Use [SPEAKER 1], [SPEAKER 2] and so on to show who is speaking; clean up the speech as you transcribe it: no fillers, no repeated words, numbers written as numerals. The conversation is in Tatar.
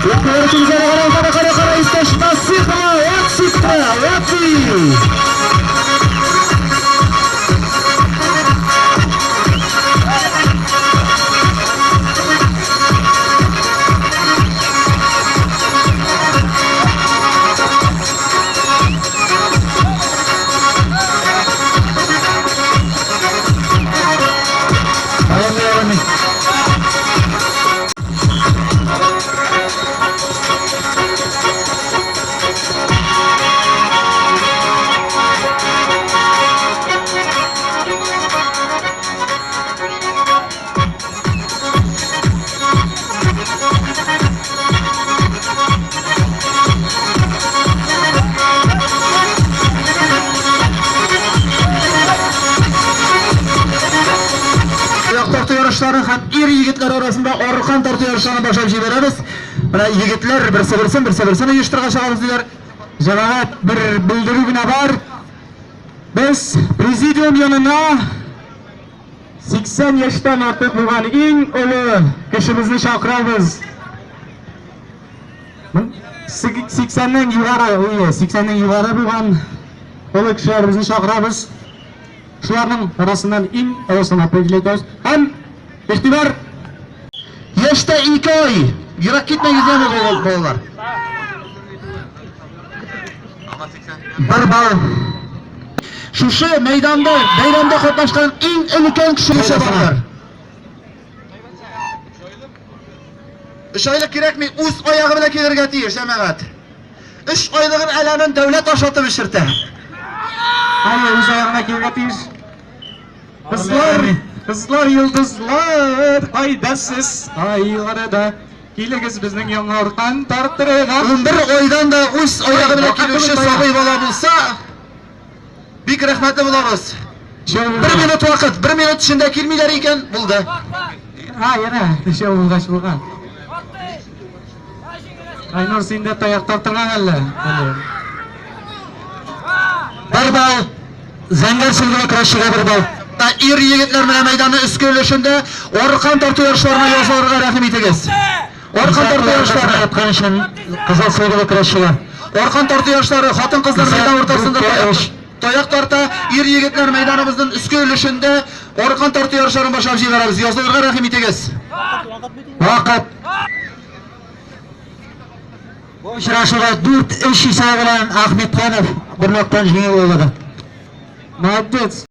[SPEAKER 1] Кара, кара, кара, иптәш Насыйпова, вот ситте, вот и. Аяк тарту ярышлары һәм ир егетләр арасында аркан тарту ярышларын башлап җибәрәбез. Менә егетләр берсе берсен, берсе берсен оештырырга чыгабыз диләр.
[SPEAKER 2] Җәмәгать, бер белдерү генә бар. Без президиум янына 80 яшьтән артык булган иң олы кешебезне чакырабыз. 80-нән югары, әйе, 80-нән югары булган олы кешеләребезне чакырабыз. Шуларның арасыннан иң олысын определить итәбез. Һәм игътибар!
[SPEAKER 1] Яшьтә 2 ай. Ерак китмәгез яме балалар. Бер балл. Шушы мәйданда, бәйрәмдә катнашкан иң өлкән кеше балалар. Өч айлык кирәкми, үз аягы белән килергә тиеш, җәмәгать. Өч айлыгын әле аның дәүләт ашатып эчертә.
[SPEAKER 2] Әйе, үз аягына килергә тиеш. Кызлар, кызлар, йолдызлар, кайда сез? Айларда килегез безнең яңа аркан тартырга.
[SPEAKER 1] 11 айдан да үз аягы белән килүче сабый бала булса, бик рәхмәтле булабыз. Бер минут вакыт, бер минут эчендә килмиләр икән, булды.
[SPEAKER 2] Ha, яра, өчәү булгач булган. Айнур, син дә таяк тартырга әллә?
[SPEAKER 1] Бер балл. Зәңгәр сөлгеле көрәшчегә бер балл. Ир егетләр менә мәйданның өске өлешендә аркан тарту ярышларына язылырга рәхим итегез. Аркан тарту ярышлары.
[SPEAKER 3] Яткан өчен кызыл сөлгеле көрәшчегә.
[SPEAKER 1] Аркан тарту ярышлары хатын-кызлар мәйдан уртасында таяк тарта. Ир егетләр мәйданыбызның өске өлешендә аркан тарту ярышларын башлап җибәрәбез. Язылырга рәхим итегез.
[SPEAKER 3] Вакыт. Бу очрашуда 4-3 исәбе белән Ахметханов бер ноктан җиңеп алды.
[SPEAKER 2] Молодец.